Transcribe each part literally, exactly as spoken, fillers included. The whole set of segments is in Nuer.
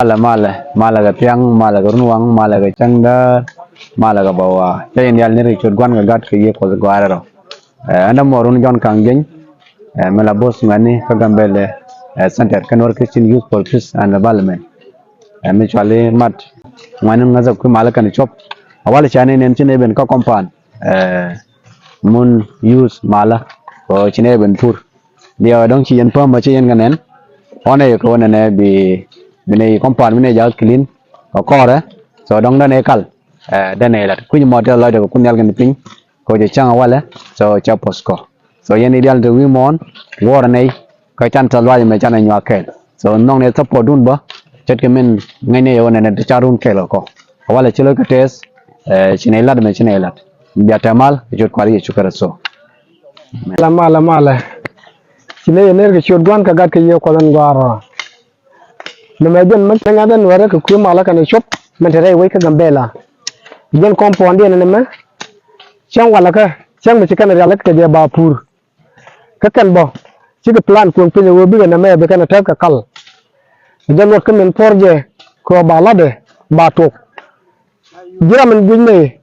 Malɛ, malɛ, malɛ kɛ thiaŋ, malɛ kɛ runwaŋ, malɛ kɛ cäŋdäär, malɛ kɛ bä waa. Cä yɛn diaal ni ri ciöt Gua̱n kɛ Gat kɛ Yiëë Kuɔth gɔaa rɛl rɔ. Ɛ, ɛn dämuɔɔr wun Jɔ̱ɔ̱n Kaŋ Jieny. Ɛ, mi la bo̱o̱th ŋuɛ̈tni kä Gambɛl, ɛ, Center, kä Nuer Christian Youth for Peace and Development. Ɛ, mi cɔali mat ŋuɛ̈tni ŋäthä kui̱ malä kɛnɛ cuɔ̱p. A walɛ ca nɛy nɛn ci nɛy ben kä compound. Ɛ, mun youth malä kɛ ɣöö ci nɛy ben pur. Diɛw ɛ dɔ̱ŋ ci yɛn päm bä ci yɛn kɛ nɛn. Ɣɔn ɛ yɛ kɛ ɣöö nɛnɛ bi, bi nɛy compound bi nɛy jakä clean kɛ kɔrɛ. So dɔ̱ŋ dɛn ɛ kal, ɛ, dɛn ɛ lat. Kui̱c mɔ tɛth lɔcdɛ kɛ Kuoth Nhial kɛnɛ piny. Kɛ ɣöö cɛ cäŋ a walɛ, so cɛ poth kɔ. So yɛn i̱ diaal te wi̱i̱ muɔ̱ɔ̱n guɔ̱ɔ̱rɛ nɛy kä can tɛth lɔac ɛmɛ canɛ nyuak kɛɛl. So nhɔknɛ support dun bä ce̱tkɛ min ŋäcnɛ yɛ ɣöö nɛnɛ te ca run kɛɛl kɛ kɔ. A walɛ ci lo̱ckɛ tɛth, ɛ, ci nɛy lat ɛmɛ ci nɛy lat. Bia te mal kɛ ciöt Kua̱r Yecu Kritho. Malɛ, malɛ, malɛ. Ci nɛy ɛ ner kɛ ciöt Gua̱n kɛ Gat kɛ Yiëë Kuɔth ɛn gɔaa rɔ. Nɛmɛ jɛn mi ŋa̱th ɛn Nuäärä kɛ kui̱ malä kɛnɛ cuɔ̱p min te rɛy wec kä Gambɛla. Jɛn compound diɛn nɛmɛ cäŋ walɛ kä cäŋ mi ci kɛn rialikä kɛ jɛ ba pur. Kä kɛn bä cikɛ plan kuëŋ piny ɛ ɣöö bikɛ nɛmɛ bi kɛn ɛ tɛth kɛ kal. Jɛn luɔt kä min puɔ̱r jɛ kɛ ɣöö ba la̱tdɛ ba tok. Ji̱ ram in gui̱c nɛy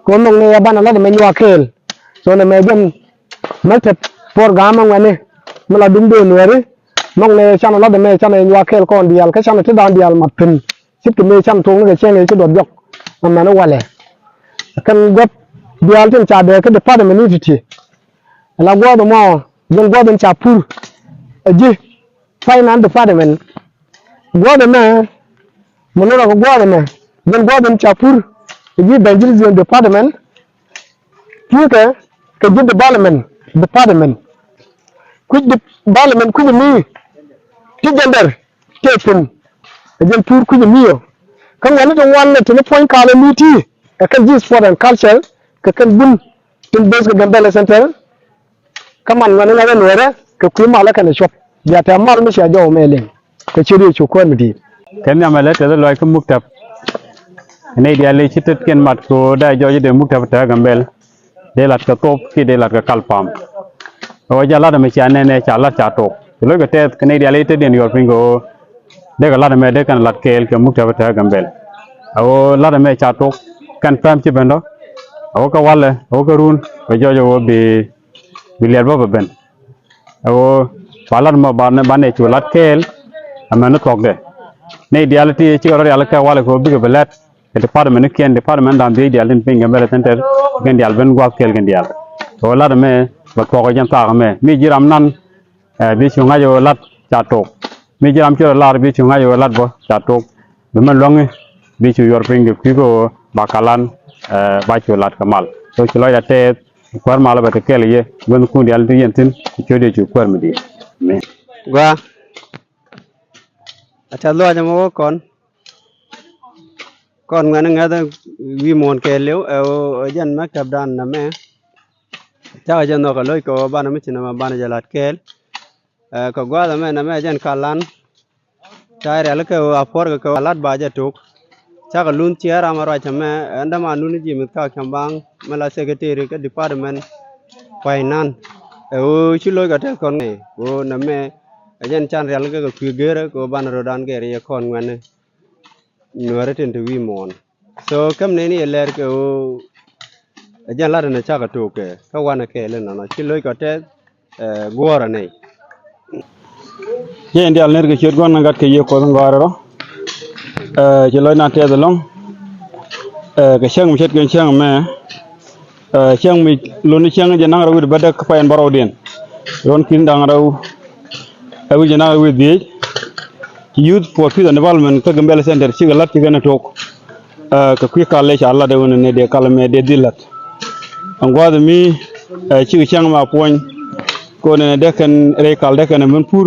kɛ ɣöö nhɔk nɛy ɛ banɛ la̱t ɛmɛ nyuak kɛɛl. So nɛmɛ jɛn mɛk tɛth puɔ̱r ga̱a̱m ɛ ŋuɛ̈tni mi la duŋ dee Nuääri. Nhɔk nɛy ɛ canɛ la̱t ɛmɛ canɛ nyuak kɛɛl kɔn diaal kä canɛ tetdan diaal mat thi̱n. Ce̱tkɛ mëë canɛ tok ni kɛ cäŋ ëë ci duɔth jɔk. Amäni walɛ kɛn gua̱th diaal tin ca dee kä department ni ti̱ti̱. Ala gua̱a̱th ɛmɔ jɛn gua̱a̱th in ca pur ɛ ji̱ finance department. Gua̱a̱th ɛmɛ mi lotdɛ kɛ gua̱a̱th ɛmɛ jɛn gua̱a̱th in ca pur ɛ ji̱ evangelism department. Purkɛ kɛ ji̱ development department. Kui̱c development kui̱c mi ti gender tëë thi̱n. Ɛ jɛn pur kui̱c mi ɔ. Kä ŋuɛ̈tni ti ŋuan lɛ tini puɔ̱ny kalɛ mi ti ɛ kɛn ji̱ sport and culture kɛ kɛn bun tin base kɛ Gambɛla Center. Kä man ŋuɛ̈tni ŋa̱th ɛn Nuäärä kɛ kui̱ malä kɛnɛ cuɔ̱p. Bia tɛm mal mi cia jɔw mɛ liŋ kɛ ciöt Yecu Kuäär mi di̱i̱t. Kɛ nhiam ɛlɛ tɛth lɔc kä muktab. Nɛy diaal i̱ ci tetkiɛn mat kɛ ɣöö dee jɔɔc i̱ dee muktab te Gambɛl. Dee lat kɛ thop kiɛ dee lat kɛ kal pa̱a̱m. Ɛ ɣöö jɛn lat ɛmɛ cia nɛn ɛ ca lat ca tok. Ci lo̱ckɛ tɛth kɛ nɛy diaal i̱ tetdiɛn yuɔr piny kɛ ɣöö dee kɛ lat ɛmɛ dee kɛn lat kɛɛl kɛ muktab te Gambɛl. Ɛ ɣöö lat ɛmɛ ca tok kɛn pɛm ci ben dɔ̱. Ɛ ɣöö kɛ walɛ ɛ ɣöö kɛ run kɛ jɔɔc ɛ ɣöö bi, bi liɛt bä bɛ ben. Ɛ ɣöö ba lat mɔ ba nɛ, ba nɛ cu lat kɛɛl. Amäni thuɔ̱kdɛ nɛy diaal ti cikɛ rɔ rial kɛ walɛ kɛ ɣöö bikɛ bi lɛt kɛ department ni kiɛn, department da̱ŋ dhieec diaal tin piny Gambɛla Center kɛn diaal ben gua̱a̱th kɛɛl kɛn diaal. Ɛ ɣöö lat ɛmɛ bɛ thuɔ̱k ɛ jɛn thaak ɛmɛ mi ji̱ ram nan, ɛ, bi cu ŋa̱c ɛ ɣöö lat ca tok. Mi ji̱ ram ci rɔ lar bi cu ŋa̱c ɛ ɣöö lat bä ca tok. Bi mɛn luäŋi bi cu yuɔr piny kɛ kui̱ kɛ ɣöö ba kalan, ɛ, ba cu lat kɛ mal. So ci lɔcdä tɛth. Kuäär malä bɛ te kɛɛl yɛ guäthkun diaal ti yɛn thi̱n kɛ ciöt Yecu Kuäär mi di̱i̱t. Amen. Gua. A tɛth lɔaac ɛmɔ wä kɔn. Kɔn ŋuɛ̈tni ŋäthä wi̱i̱ muɔ̱ɔ̱n kɛɛliw ɛ ɣöö ɛ jɛn mɛk tɛpdan nɛmɛ. Cakɛ jɛ nhɔk kɛ lo̱c kɛ ɣöö banɛ mi ci nɛmɛ banɛ jɛ la̱t kɛɛl. Ɛ, kɛ gua̱a̱th ɛmɛ nɛmɛ ɛ jɛn kalan. Ca rialikä ɣöö a puɔ̱rkɛ kɛ ɣöö a la̱t ba jɛ tok. Cakɛ lunh ciɛ ram a ruac ɛmɛ ɛn dämanun ji̱ mith kak cäŋ baŋ mi la secretary kä department finance. Ɛ ɣöö ci lo̱ckɛ tɛth kɔn ŋäc ɣöö nɛmɛ ɛ jɛn can rialikä kɛ kui̱ gërä kɛ ɣöö banɛ rɔ̱dan gɛr yɛ kɔn ŋuɛ̈tni Nuääri tin te wi̱i̱ muɔ̱ɔ̱n. So käm nɛni ɛ lɛr kɛ ɣöö ɛ jɛn lat ɛn ɛ cakɛ tok kɛ kä wanɛ kɛɛl inɔnɔ ci lo̱ckɛ tɛth, ɛ, guɔ̱ɔ̱rɛ nɛy. Jɛ in diaal ner kɛ ciöt Gua̱n kɛ Gat kɛ Yiëë Kuɔth in gɔaa rɛl rɔ. Ɛ, ci lɔcdan tɛth ɛlɔ̱ŋ. Ɛ, kɛ cäŋ mi ce̱tkɛ cäŋ ɛmɛ. Ɛ, cäŋ mi lotni cäŋ jɛ naŋ rɛw wi̱cdɛ bädäk kä pay in bärɔwdiɛn. Ruɔ̱n ki̱n da̱ŋ rɛw, ɛ, wi̱c jɛ naŋ rɛw wi̱cdɛ dhieec. Ci Youth for Peace and Development kä Gambella Center cikɛ la̱t ci kɛn ɛ tok. Ɛ, kɛ kui̱ kal lɛ ca la̱t ɛ ɣöö nɛnɛ dee kal ɛmɛ dee dhil la̱t. Ɛn gua̱a̱th mi, ɛ, cikɛ cäŋ ɛmɛ a puɔ̱ny. Kɛ ɣöö nɛnɛ dee kɛn rɛy kal dee kɛn ɛ ben pur.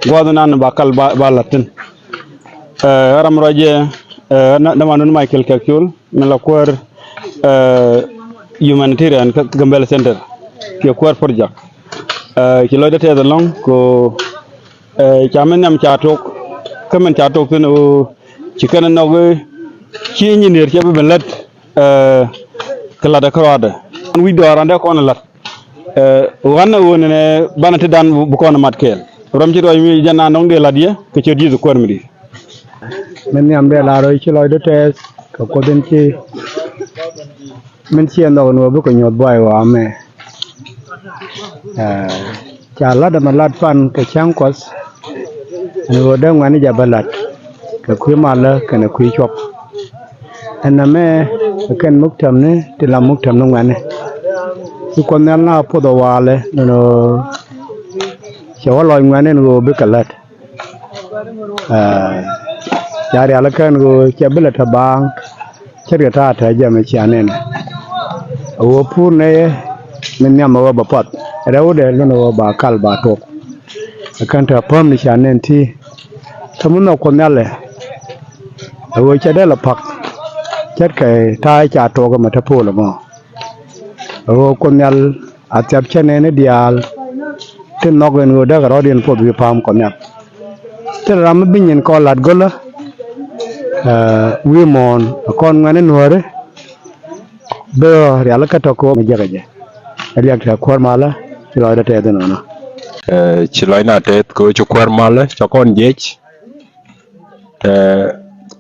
Gua̱a̱th nan ba kal ba, ba la̱t thi̱n. Ɛ, ram ruac jɛ, ɛ, na, dämanun Michael Kɛk Col. Min la kuäär, ɛ, humanitarian kä Gambella Center kiɛ kuäär project. Ɛ, ci lɔcdä tɛth ɛlɔ̱ŋ kɛ ɣöö, ɛ, ca min nhiam ca tok. Kä min ca tok thi̱n ɣöö ci kɛn ɛ nhɔk, ɛ, ci engineer cɛ bi ben la̱t, ɛ, kɛ la̱tdɛ kärɔaadɛ. Wi̱c dɔaar an dee kɔn ɛ la̱t. Ɛ, ɣän ɛ ɣöö nɛnɛ banɛ tetdan bi kɔn ɛ mat kɛɛl. Ram ci ruac mi jɛn an dɔ̱ŋ dee la̱t yɛ kɛ ciöt Yecu Kuäär mi di̱i̱t. Min nhiam dee lar ɣöö ci lɔcdä tɛɛth kɛ Kuoth in ci, min ci ɛ nhɔk ɛn ɣöö bikɛ nyuɔ̱th buay ɣɔaa mɛ. Ɛ, ca lat ɛmɛ lat pan kɛ cäŋ Kuɔth ɛn ɣöö dee ŋuɛ̈tni jɛ bä la̱t kɛ kui̱ malä kɛnɛ kui̱ cuɔp. Ɛn nɛmɛ ɛ kɛn muktämni ti la muktämni ŋuɛ̈tni. Ci Kuoth Nhial na puɔth ɛ walɛ ɛn ɣöö cɛ wä lɔc ŋuɛ̈tni ɛn ɣöö bikɛ la̱t. Ɛ, ca rialikä ɛn ɣöö cɛ bi lɛ te baaŋ, ce̱tkɛ ta̱a̱ te jɛ mɛ cia nɛn. Ɛ ɣöö pur nɛy min nhiam ɛ ɣöö bɛ puɔth rɛwdɛ lun ɛ ɣöö ba kal ba tuɔk. Ɛ kɛn te päm ni cia nɛn ti te mi nhɔk Kuoth Nhial ɛ ɣöö cɛ dee lɛ pa̱k, ce̱tkɛ ta̱a̱ ca tuɔk ɛmɛ te pool ɛmɔ. Ɣöö Kuoth Nhial a thiap cä nɛɛni diaal ti nhɔk ɛn ɣöö dee kɛ rɔ̱diɛn puɔth wi̱i̱ pa̱a̱m Kuɔth Nhial. Thilɛ ram mi bi nyin kɔn la̱t go̱lä, ɛ, wi̱i̱ muɔ̱ɔ̱n ɛ kɔn ŋuɛ̈tni nuääri. Bi rialikä tɔ̱ kɛ ɣöö mi jiäkä jɛ. Ɛ liak te kuäär malä, ci lɔcdä tɛɛth inɔnɔ. Ɛ, ci lɔcna tɛɛth kɛ ɣöö ci kuäär malä, ca kɔn jiɛc. Ɛ,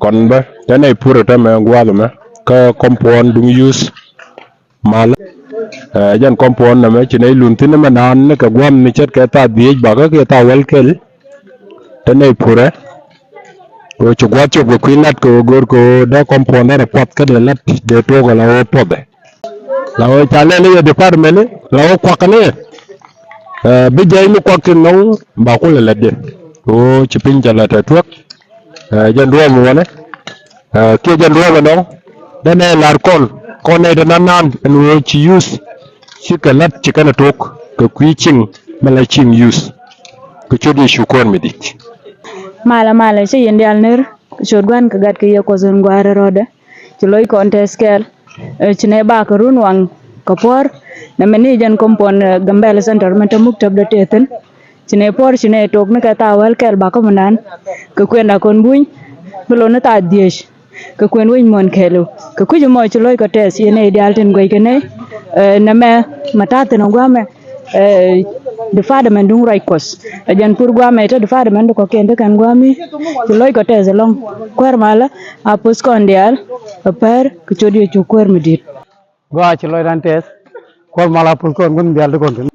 kɔn bä, tɛn ɛ pur ɛ tɛmɛ gua̱a̱th ɛmɛ kä compound duŋ youth malä. Ɛ, jɛn compound nɛmɛ ci nɛy luny thi̱n mɛ naan ni kɛ gua̱a̱th mi ce̱tkɛ thaa dhieec bakä kiɛ thaa wäl kɛl. Tɛn ɛ purɛ. Ɣöö ci gua̱a̱th cop kɛ kui̱ la̱t kɛ ɣöö go̱o̱r kɛ ɣöö dee compound ɛn ɛ puɔth kä dee la̱t dee tuɔɔk ɛ la ɣöö puɔthɛ. La ɣöö ca lɛl i̱ yɛ department i̱ la ɣöö kuak ni, ɛ, bi jɛy mi kuak tin nɔŋ ba kulɛ lɛt jɛ. Ɣöö ci piny ca la̱t ɛ tuäk. Ɛ, jɛn duɔ̱ɔ̱p mi wänɛ, ɛ, kiɛ jɛn duɔ̱ɔ̱p ɛnɔ, dee nɛ la̱r kɔn, kɔn nɛy te nan nan ɛn ɣöö ci youth cikɛ la̱t ci kɛn ɛ tok kɛ kui̱ cieŋ mi la cieŋ youth. Kɛ ciöt Yecu Kuäär mi di̱i̱t. Malä, malä, cä yɛn diaal ner, ciöt Gua̱n kɛ Gat kɛ Yiëë Kuɔth in gɔaa rɔɔdɛ. Ci loc kɔn tɛth kɛɛl, ɛ, ci nɛy bakɛ run waŋ kɛ puɔ̱ɔ̱r. Nɛmɛ ni jɛn compound, ɛ, Gambella Center mɛn te muktäbdä tëë thi̱n. Ci nɛy puɔ̱ɔ̱r ci nɛy tok ni kɛ thaa wäl kɛl bakä mi naan. Kɛ kuënda kɔn buny, bi lo̱n ni thaa dhieec. Kɛ kuën wec muɔ̱ɔ̱n kɛɛliw. Kɛ kui̱c ɛmɔ ci lo̱ckɔ tɛth yɛn nɛy diaal tin guɛckɛ nɛy, ɛ, nɛmɛ mɛ ta̱a̱ thi̱n ɛ gua̱a̱mɛ, ɛ, department duŋ ruac Kuɔth. Ɛ jɛn pur gua̱a̱mɛ te department kɔ̱kiɛn te kɛn gua̱a̱mi. Ci lo̱ckɔ tɛth ɛlɔ̱ŋ kuäär malä, a poth kɔn diaal ɛ pär kɛ ciöt Yecu Kuäär mi di̱i̱t. Gɔaa, ci lɔcdan tɛth. Kuäär malä, a poth kɔn Kuoth mi diaal ti kɔn thi̱n.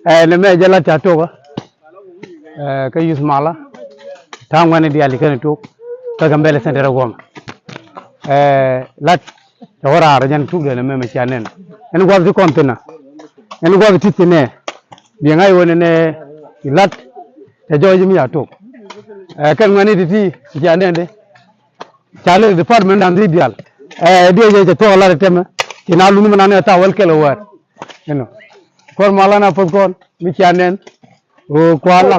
Ɛ, nɛmɛ jɛ la̱t ca tokä. Ɛ, kä youth malä, ta̱a̱ ŋuɛ̈tni diaal ti kɛn tok kä Gambella Center ɛ guɔ̱m. Ɛ, la̱t cɛ wä raar jɛn tukdɛ nɛmɛ mɛ cia nɛn. Ɛn gua̱th ti kɔn thi̱n ɛ, ɛn gua̱th ti thi̱n ɛ. Biɛ ŋa̱c ɣöö nɛnɛ i̱ la̱t cɛ jɔɔc mi ca tok. Ɛ, kɛn ŋuɛ̈tni ti̱ti̱ cia nɛn di. Ca lɛ department da̱ŋ dhieec diaal. Ɛ, diɛ jɛ cɛ thuɔ̱k ɛ la̱t ɛ tɛmɛ. Ci na luny mi nan ɛ thaa wäl kɛl ɛ wäär. Inɔ. Kuäär malä, na poth kɔn mi cia nɛn. Ɣöö kua̱r la.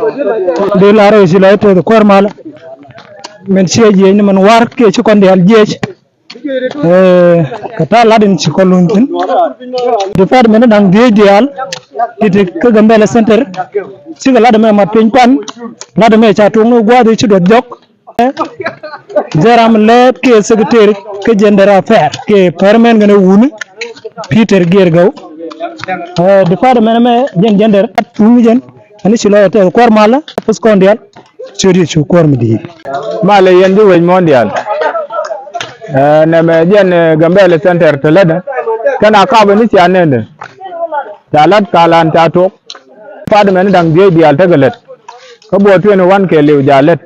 Dee lar ɣöö ci lɔc tɛth kuäär malä. Min ciɛ jiɛc ni min wa̱r kiɛ ci kɔn diaal jiɛc. Ɛ, kɛ ta̱a̱ la̱t in ci kɔn luny thi̱n. Department da̱ŋ dhieec diaal. Ti̱ti̱ kä Gambella Center. Cikɛ la̱t ɛmɛ mat piny pan. La̱t ɛmɛ ca tuɔ̱ŋ ni gua̱a̱th i̱ ci duɔth jɔk. Jɛ ram lɛɛt kiɛ secretary kä gender affair kiɛ pärmɛn kɛnɛ wuni Peter Gier Gɔw. Ɛ, department mɛ jɛn gender tuŋ jɛn ani ci lɔcdä tɛth kuäär malä, a poth kɔn diaal. Ciöt Yecu Kuäär mi di̱i̱t. Malɛ yɛn ji̱ wec muɔ̱ɔ̱n diaal. Ɛ, nɛmɛ jɛn, ɛ, Gambella Center te lätdä. Kɛn a kap ni cia nɛndɛ. Ca la̱t kalan ca tok. Department da̱ŋ dhieec diaal tekɛ lät. Kä buɔt twenty one kɛɛliw ca lät.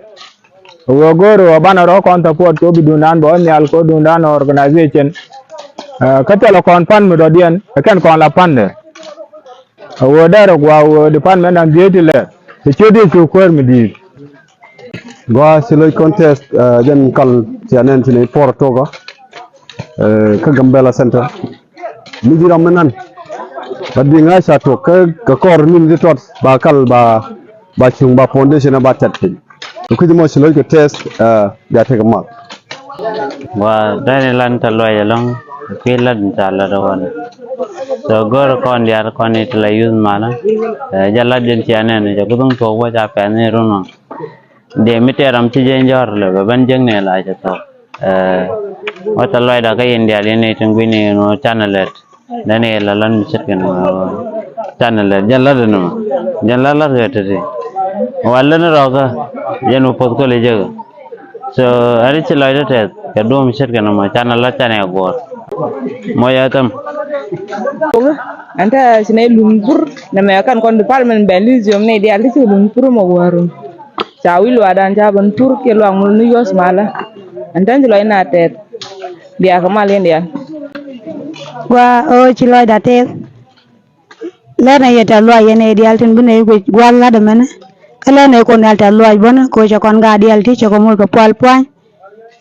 Ɣöö go̱o̱r ɣöö banɛ rɔ̱ kɔn support kɛ ɣöö bi duundan bɛ ɣä nhial kɛ ɣöö duundan organization. Ɛ, kä thilɛ kɔn pan mi dɔ̱diɛn ɛ kɛn kɔn la pandɛ. Ɣöö dɛrɛ gua̱a̱k ɣöö department da̱ŋ dhieec ti lɛ. Ti ciöt Yecu Kuäär mi di̱i̱t. Gɔaa, ci lo̱c kɔn tɛth, ɛ, jɛn kal cia nɛn ci nɛy puɔ̱ɔ̱r tokä, ɛ, kä Gambella Center. Mi ji̱ ram mi nan. Ba di̱ŋ a ca tuɔk kä, kä kɔr ni̱n ti tɔt ba kal ba, ba cuŋ ba foundation ba tɛt piny. Kɛ kui̱c mɔ ci lo̱c kɛ tɛth, ɛ, bia tekɛ mal. Wa dani lan ta luac alɔŋ, kui̱ lat in ca lat ɣɔn. So gör kɔn diaal kɔn i̱ ti la youth malä. Ɛ, jɛ lat jɛn cia nɛn, jɛ guthun tuɔk wä ca pɛn ni run ɣɔn. Dee mi tɛɛr ram ci jɛ jɔ̱ɔ̱r lɛ bɛ ben jek ni la cɛ thɔk. Ɛ, wä tɛ lɔcda kä yɛn diaal yɛn ni tin guini ni wä canɛ lɛt. Dani la lan mi ce̱tkɛ ni wä canɛ lɛt. Jɛn lat ni mɔ. Jɛn lat lat kɛ titi. Wa lät ni rɔkä. Jɛn wä poth köl jek. So, ɛ ri ci lɔcdä tɛth kɛ duɔ̱ɔ̱m ce̱tkɛ nɔmɔ, canɛ la̱t canɛ guɔ̱ɔ̱r. Mɔ yɛ thäm. Ɛn te ci nɛ luŋ pur nɛ mɛ kan kɔn department bɛ lithium nɛ diaal ti ci luŋ pur mɔ guɔ̱ɔ̱r. Ca wi̱c luaakdan ca ben pur kiɛ luaak mul ni yuɔ̱th malä. Ɛn te ci lɔcdä tɛth. Bia kɛ mal in diaal. Gua ɣöö ci lɔcdä tɛth. Lɛr nɛ yɛ tɛ̈th luaac yɛn ɛ diaal tin bi nɛ guic gua̱a̱th la̱t ɛmɛnɛ. Kä lɛr nɛ Kuoth Nhial tɛ̈th luaac bänä kɛ ɣöö cɛ kɔn gaat diaal ti cɛ kɔ moc kɛ pual pua̱ny.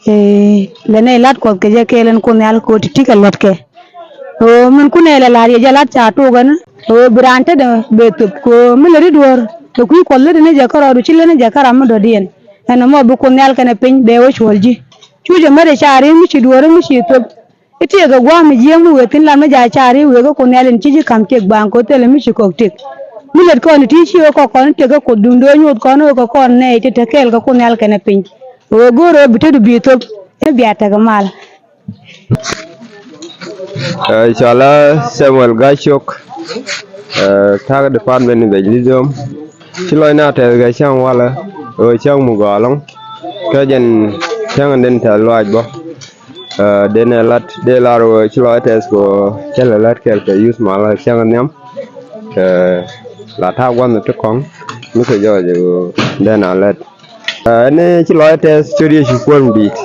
Ee, lɛ nɛ la̱t Kuɔth kɛ jɛ kɛɛl ɛn Kuoth Nhial kɛ ɣöö ti ti kɛ lät kɛ. Ɣöö min kunɛ lɛ la̱r yɛ jɛ la̱t ca tok ɛn ɣöö bi raan tetdɛ bɛ thöp kɛ ɣöö mi lät i̱ duɔ̱ɔ̱r kɛ kui̱ Kuɔth lät ɛn jɛ kärɔɔdu ci lät ɛn jɛ käram mi dɔ̱diɛn. Ɛn ɛmɔ bi Kuoth Nhial kɛnɛ piny bɛ wä cuɔ̱l ji̱. Cu jɛ mät ɛ ca ri̱i̱ŋ mi ci duɔ̱ɔ̱r mi ci thöp. I̱ tiɛɛkɛ gua̱a̱th mi jiääk mi wëë thi̱n lat mi jaa caar i̱ wëë kä Kuoth Nhial in ci ji̱ ka̱m tiɛk baaŋ kɛ ɣöö thilɛ mi ci kɔk tiɛk. Mi lät kɔn i̱ ti ci ɣöö kɔk kɔn i̱ tiɛk kä Kuoth duundɛ ɣöö nyuɔ̱th kɔn ɣöö kɛ kɔn nɛy ti te kɛɛl kɛ Kuoth Nhial kɛnɛ piny. Ɣöö go̱o̱r ɣöö bi tetdu bi thöp. I̱ bia tekɛ mal. Ɛ, cɔalä Samuel Gacok, ɛ, ta̱a̱ kä department evangelism. Ci lɔcnɛ a tɛth kɛ cäŋ walɛ ɣöö cäŋ muk gɔaa ɛlɔ̱ŋ. Kä jɛn cäŋ in den tɛth luaac bä. Ɛ, denɛ lat dee lar ɣöö ci lɔcdä tɛth kɛ ɣöö cä lɛ lät kɛɛl kɛ youth malä cäŋ nhiam. Ɛ, la ta̱a̱ gua̱nh ti kɔ̱ŋ mi kɛ jɔɔc ɣöö den a lät. Ɛ, ɛn ci lɔcdä tɛth cot yɛ ci kuäär mi di̱i̱t.